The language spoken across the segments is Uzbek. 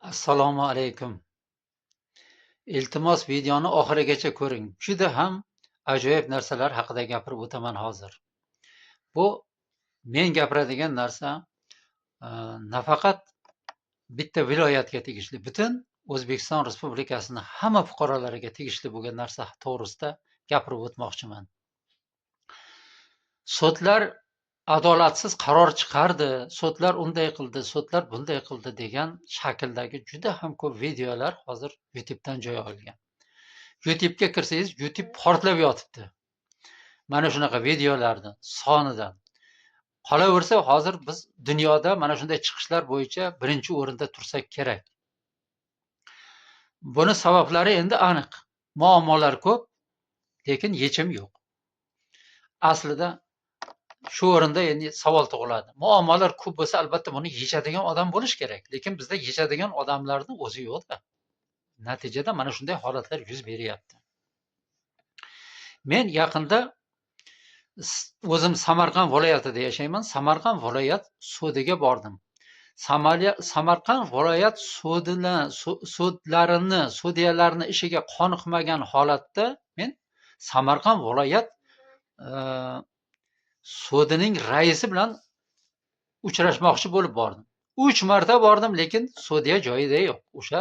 Assalomu alaykum. Iltimos, videoni oxirigacha ko'ring. Juda ham ajoyib narsalar haqida gapirib o'taman hozir. Bu men gapiradigan narsa nafaqat bitta viloyatga tegishli, butun O'zbekiston Respublikasining hamma fuqarolariga tegishli bo'lgan narsa to'g'risida gapirib o'tmoqchiman. Sudlar adolatsiz qaror chiqardi, sudlar unday qildi, sudlar bunday qildi degan shakldagi juda ham ko'p videolar hozir YouTube'dan joy olgan. YouTube'ga kirsangiz, YouTube portlab yotibdi. Mana shunaqa videolardan, sonidan. Qolaversa, hozir biz dunyoda mana shunday chiqishlar bo'yicha birinchi o'rinda tursak kerak. Buni sabablari endi aniq. Muammolar ko'p, lekin yechim yo'q. Aslida shu o'rinda endi savol tug'iladi. Muammolar ko'p bo'lsa, albatta buni yechadigan odam bo'lishi kerak. Lekin bizda yechadigan odamlarning o'zi yo'q-da. Natijada mana shunday holatlar yuz beryapti. Men yaqinda o'zim Samarqand viloyatida yashayman. Samarqand viloyat sudiga bordim. Samarqand viloyat sudini sudlarini, sudyalarni ishiga qoniqmagan holatda men Samarqand viloyat sudining raisi bilan uchrashmoqchi bo'lib bordim. 3 marta bordim, lekin sudya joyida yo'q. O'sha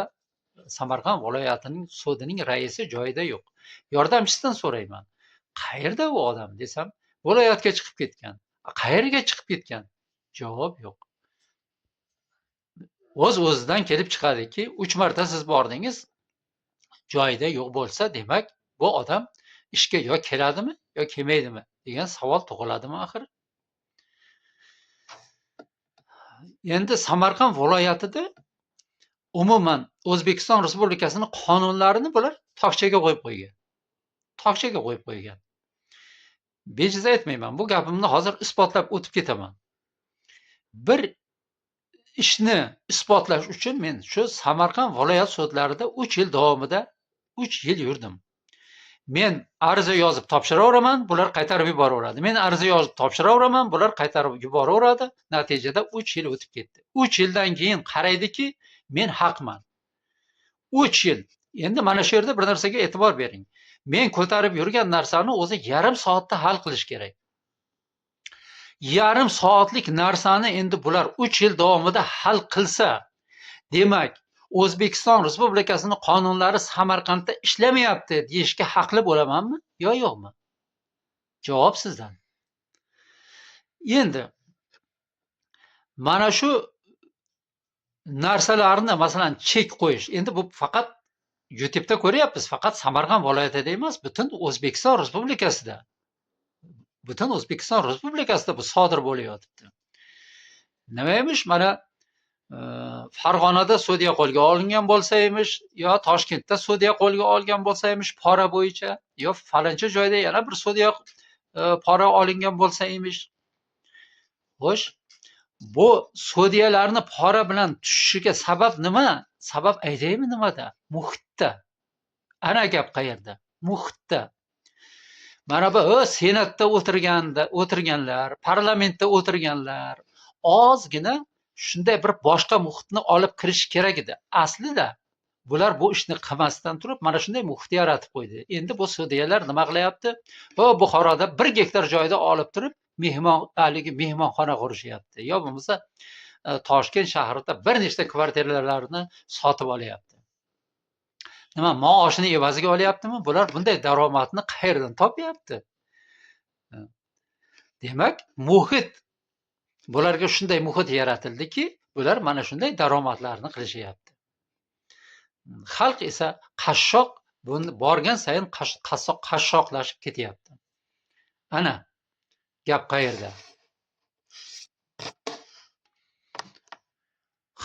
Samarqand viloyatining sudining raisi joyida yo'q. Yordamchisidan so'rayman. Qayerda u odam desam, viloyatga chiqib ketgan. Qayerga chiqib ketgan? Javob yo'q. O'z-o'zidan kelib chiqadiki, 3 marta siz bordingiz, joyida yo'q bo'lsa, demak, bu odam ishga yo keladimi, yo kelmaydimi degan savol tug'iladimi axir? Endi Samarqand viloyatida umuman O'zbekiston Respublikasining qonunlarini bular tokchaga qo'yib qo'ygan. Tokchaga qo'yib qo'ygan. Bejiz aytmayman, bu gapimni hozir isbotlab o'tib ketaman. Bir ishni isbotlash uchun men shu Samarqand viloyat sudlarida 3 yil davomida 3 yil yurdim. Men ariza yozib topshiraveraman, bular qaytarib yuboraveradi. Men ariza yozib topshiraveraman, bular qaytarib yuboraveradi. Natijada 3 yil o'tib ketdi. 3 yildan keyin qaraydiki, men haqman. 3 yil. Endi mana shu yerda bir narsaga e'tibor bering. Men ko'tarib yurgan narsani o'zi yarim soatda hal qilish kerak. Yarim soatlik narsani endi bular 3 yil davomida hal qilsa, demak, O'zbekiston Respublikasining qonunlari Samarqandda ishlamayapti deyishga haqli bo'lamanmi yo yo'qmi? Javob sizdan. Endi mana shu narsalarni, masalan, chek qo'yish. Endi bu faqat YouTube'da ko'ryapmiz, faqat Samarqand viloyatida emas, butun O'zbekiston Respublikasida. Butun O'zbekiston Respublikasida bu sodir bo'layotibdi. Nima emish? Mana Farg'onada sudya qo'lga olingan bo'lsa emish, yo Toshkentda sudya qo'lga olgan bo'lsa emish pora bo'yicha, yo faloncha joyda yana bir sudya pora olingan bo'lsa emish. Xo'sh, bu sudyalarni pora bilan tushishiga sabab nima? Sabab aytaymi nimada? Muhitda. Ana gap qayerda? Muhitda. Mana bu Senatda o'tirganlar, parlamentda o'tirganlar ozgina shunday bir boshqa muhitni olib kirish kerak edi. Aslida bular bu ishni qilmasdan turib mana shunday muhit yaratib qo'ydi. Endi bu sudyalar nima qilyapti? Bu Buxoroda 1 gektar joyda olib turib mehmon haligi mehmonxona qurishyapti. Yo bo'lmasa Toshkent shahrida bir nechta kvartiralarni sotib olyapti. Nima, maoshini evaziga olyaptimi? Bular bunday daromadni qayerdan topyapti? Demak, muhit bularga shunday muhit yaratildiki, bular mana shunday daromadlarni qilishyapti. Xalq esa qashshoq, buni borgan sayin qashshoqlashib ketyapti. Ana gap qayerda?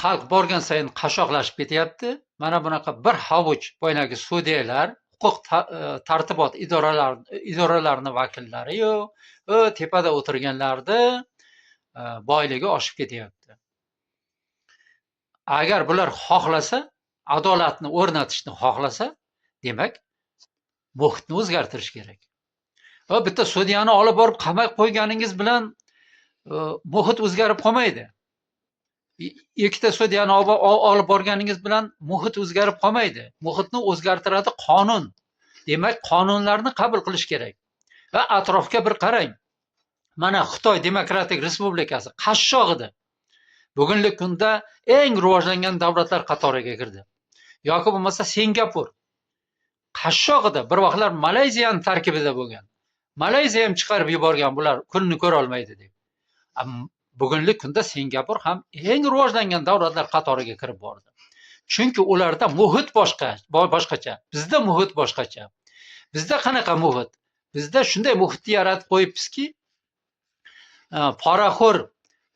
Xalq borgan sayin qashshoqlashib ketyapti. Mana bunaqa bir hovuch boyagi sudyalar, huquq tartibot idoralarini vakillari-yu, tepada o'tirganlarni boyligi oshib ketyapti. Agar bular xohlasa, adolatni o'rnatishni xohlasa, demak, muhitni o'zgartirish kerak. Va bitta sudyani olib borib qamab qo'yganingiz bilan muhit o'zgarib qolmaydi. Ikkita sudyani olib borganingiz bilan muhit o'zgarib qolmaydi. Muhitni o'zgartiradi qonun. Demak, qonunlarni qabul qilish kerak. Va atrofga bir qarang. Mana Xitoy Demokratik Respublikasi qashshoq edi. Bugungi kunda eng rivojlangan davlatlar qatoriga kirdi. Yoki bo'lmasa Singapur qashshoq edi. Bir vaqtlar Malayziyani tarkibida bo'lgan. Malayziya ham chiqarib yuborgan, bular kunni ko'ra olmaydi deb. Bugungi kunda Singapur ham eng rivojlangan davlatlar qatoriga kirib bordi. Chunki ularda muhit boshqa, boshqacha. Bizda muhit boshqacha. Bizda qanaqa muhit? Bizda shunday muhitni yaratib qo'yibmizki, poraxo'r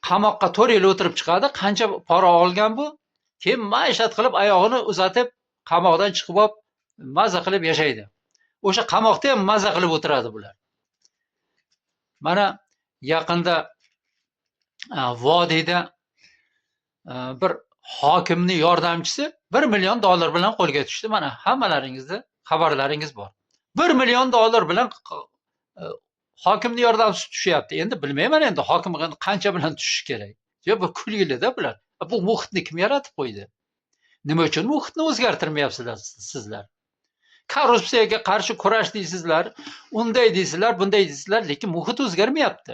qamoqqa 4 yil o'tirib chiqadi, qancha pora olgan bu, keyin maishat qilib oyog'ini uzatib qamoqdan chiqib olib maza qilib yashaydi. O'sha qamoqda ham maza qilib o'tiradi bular. Mana yaqinda vodiyda bir hokimni yordamchisi 1 million dollar bilan qo'lga tushdi. Mana hammalaringizda xabarlaringiz bor. 1 million dollar bilan hokimni yordamchisi tushyapti. Endi bilmayman, endi hokim qancha bilan tushishi kerak. Yo, bu kulgilida bular. Bu muhitni kim yaratib qo'ydi? Nima uchun muhitni o'zgartirmayapsizlar sizlar? Korrupsiyaga qarshi kurash deysizlar, unday deysizlar, bunday deysizlar, lekin muhit o'zgarmayapti.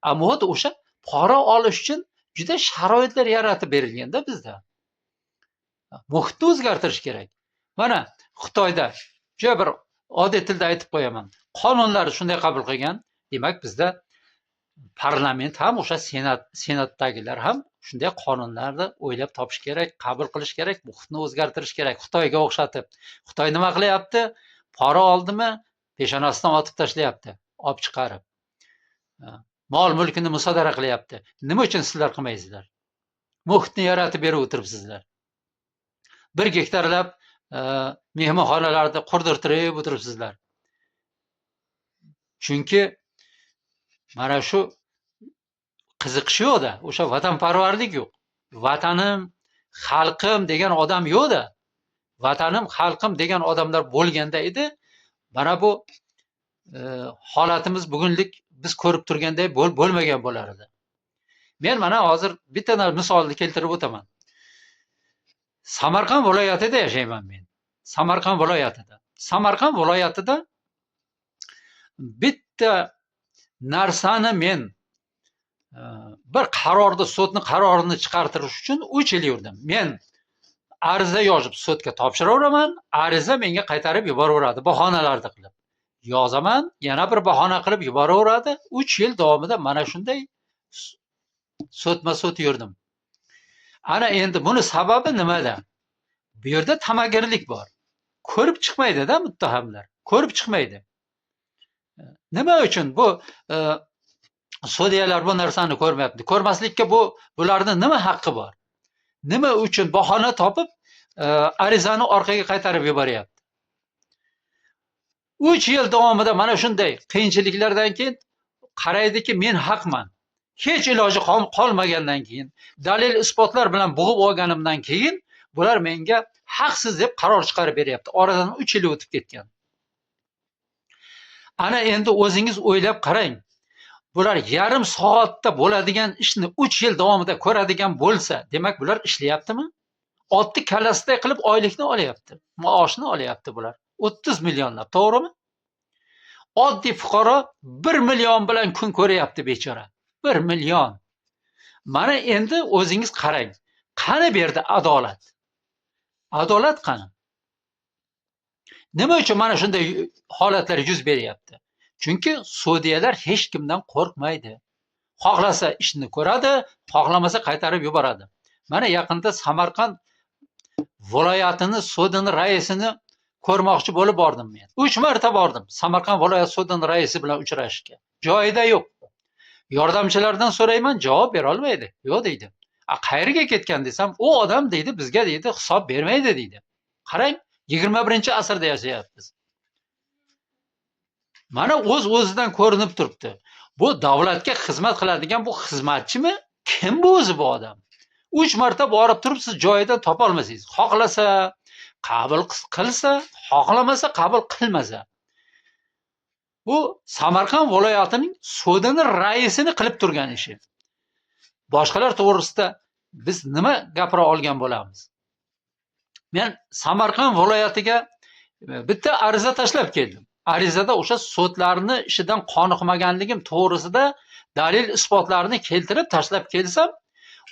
A muhit o'sha pora olish uchun juda sharoitlar yaratib berilganda bizda. Muhitni o'zgartirish kerak. Mana Xitoyda juda bir oddiy tilda aytib qo'yaman. Qonunlarni shunday qabul qilgan. Demak, bizda parlament ham, o'sha senatdagilar ham shunday qonunlarni o'ylab topish kerak, qabul qilish kerak, muhitni o'zgartirish kerak. Xitoyga o'xshatib. Xitoy nima qilyapti? Pora oldimi, peshonasidan otib tashlayapti, olib chiqarib. Mol mulkini musodara qilyapti. Nima uchun sizlar qilmaysizlar? Muhitni yaratib berib o'tiribsizlar. 1 gektarlab mehmonxonalarni qurdirtirib o'tiribsizlar. Chunki mana shu qiziqish yo'qda, o'sha vatanparvarlik yo'q. Vatanim, xalqim degan odam yo'qda. Vatanim, xalqim degan odamlar bo'lganda edi, mana bu holatimiz bugunlik biz ko'rib turganday bo'lmagan bo'lar edi. Men mana hozir bitta misolni keltirib o'taman. Samarqand viloyatida yashayman men. Samarqand viloyatida. Samarqand viloyatida bitta narsani men bir qarorni, sudni qarorini chiqartirish uchun 3 yil yurdim. Men ariza yozib sudga topshiraveraman, ariza menga qaytarib yuboraveradi, bahonalarni qilib. Yozaman, yana bir bahona qilib yuboraveradi. 3 yil davomida mana shunday sudma-sud yurdim. Ana endi buni sababi nimada? Bu yerda tamagirlik bor. Ko'rib chiqmaydi-da muttahamlar. Ko'rib chiqmaydi. Nima uchun bu sudyalar bu narsani ko'rmayapti? Ko'rmaslikka bularni nima haqqi bor? Nima uchun bahona topib arizani orqaga qaytarib yuboryapti? 3 yil davomida mana shunday qiyinchiliklardan keyin qaraydiki, men haqman. Hech iloji qolmagandan keyin, dalil isbotlar bilan bo'g'ib olganimdan keyin bular menga haqsiz deb qaror chiqarib beryapti. Oradan 3 yil o'tib ketgan. Ana endi o'zingiz o'ylab qarang. Bular yarim soatda bo'ladigan ishni 3 yil davomida ko'radigan bo'lsa, demak bular ishlayaptimi? Otni kallasiday qilib oylikni olyapti, maoshni olyapti bular. 30 millionlab, to'g'rimi? Oddiy fuqaro 1 million bilan kun ko'ryapti bechora. 1 million. Mana endi o'zingiz qarang. Qani bu yerda adolat? Adolat qani? Nima uchun mana shunday holatlar yuz beryapti? Chunki sudyalar hech kimdan qo'rqmaydi. Xohlasa ishni ko'radi, xohlamasa qaytarib yuboradi. Mana yaqinda Samarqand viloyatini sudini raisini ko'rmoqchi bo'lib bordim men. 3 marta bordim Samarqand viloyat sudini raisi bilan uchrashishga. Joyida yo'q. Yordamchilardan so'rayman, javob bera olmaydi. Yo'q deydi. A qayerga ketgan desam, u odam deydi, bizga deydi, hisob bermaydi deydi. Qarang, 21-asrda yashayapmiz. Mana o'z-o'zidan ko'rinib turibdi. Bu davlatga xizmat qiladigan bu xizmatchimi? Kim bu o'zi bu odam? 3 marta borib turib siz joyidan topa olmasangiz, xohlasa qabul qilsa, xohlamasa qabul qilmasa. Bu Samarqand viloyatining sudini raisini qilib turgan ishi. Boshqalar to'g'risida Biz nima gapira olgan bo'lamiz? Men Samarqand viloyatiga bitta ariza tashlab keldim. Arizada o'sha sudlarni ishidan qoniqmaganligim to'g'risida dalil isbotlarni keltirib tashlab kelsam,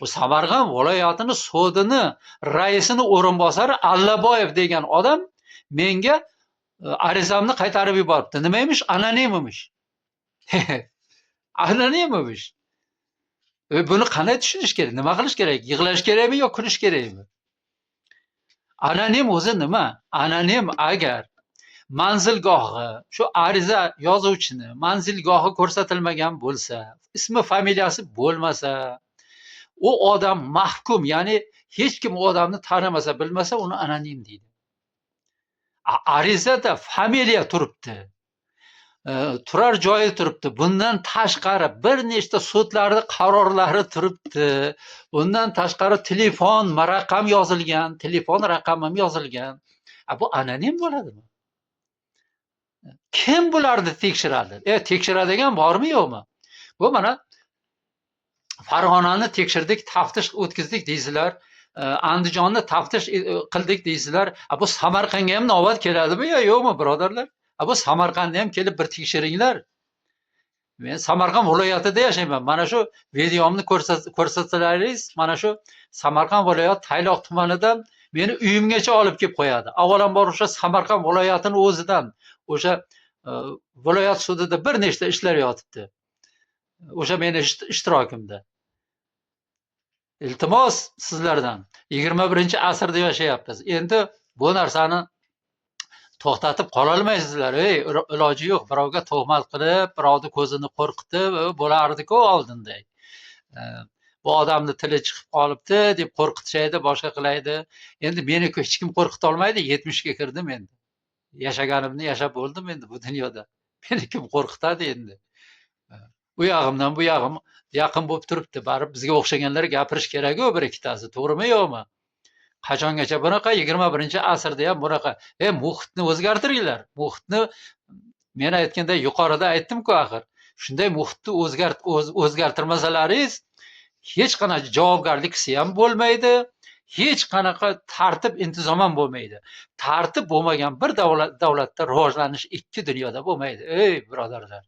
u Samarqand viloyatini sudini raisini o'rinbosari Allaboyev degan odam menga arizamni qaytarib yuboribdi. Nima emish? Anonim emish. Anonim emish. Buni qanday tushunish kerak? Nima qilish kerak? Yig'lash kerakmi yo kulish kerakmi? Anonim o'zi nima? Anonim agar manzilgohi, shu ariza yozuvchini manzilgohi ko'rsatilmagan bo'lsa, ismi familiyasi bo'lmasa, u odam mahkum, ya'ni hech kim u odamni tanimasa, bilmasa, uni anonim deydi. Arizada familiya turibdi. Turar joyi turibdi. Bundan tashqari bir nechta sudlarning qarorlari turibdi. Bundan tashqari telefon raqam yozilgan, telefon raqamim yozilgan. Bu anonim bo'ladimi? Kim bularni tekshiradi? Tekshiradigan bormi yo'qmi? Bu mana Farg'onani tekshirdik, taftish o'tkazdik deysizlar. Andijonni taftish qildik deysizlar. Bu Samarqandga ham navbat keladimi yo yo'qmi, birodarlar? Bu Samarqandni ham kelib bir tekshiringlar. Men Samarqand viloyatida yashayman. Mana shu videomni ko'rsatsalaringiz, mana shu Samarqand viloyati Tayloq tumanidan meni uyimgacha olib kelib qo'yadi. Avvalambor o'sha Samarqand viloyatini o'zidan o'sha viloyat sudida bir nechta ishlar yotibdi. O'sha meni ishtirokimda. Iltimos sizlardan. 21-asrda yashayapmiz. Endi bu narsani to'xtatib qololmaysizlar. Ey, iloji yo'q. Birovga tuhmat qilib, birovni ko'zini qo'rqitib, bo'lardi-ku oldinday. Bu odamni tili chiqib qolibdi deb qo'rqitishaydi, boshqa qilaydi. Endi meni hech kim qo'rqita olmaydi. 70 ga kirdim endi. Yashaganimni yashab bo'ldim endi bu dunyoda. Meni kim qo'rqitadi endi? U yog'imdan bu yog'im yaqin bo'lib turibdi. Baribir bizga o'xshaganlar gapirish kerak-ku bir ikkitasi, to'g'rimi yo'qmi? Qachongacha bunaqa 21-asrda ham bunaqa? Muhitni o'zgartiringlar. Muhitni men aytganda yuqorida aytdim-ku axir. Shunday muhitni o'zgartirmasalaringiz hech qanaqa javobgarlik hissi ham bo'lmaydi, hech qanaqa tartib intizom ham bo'lmaydi. Tartib bo'lmagan bir davlatda rivojlanish ikki dunyoda bo'lmaydi. Ey birodarlar.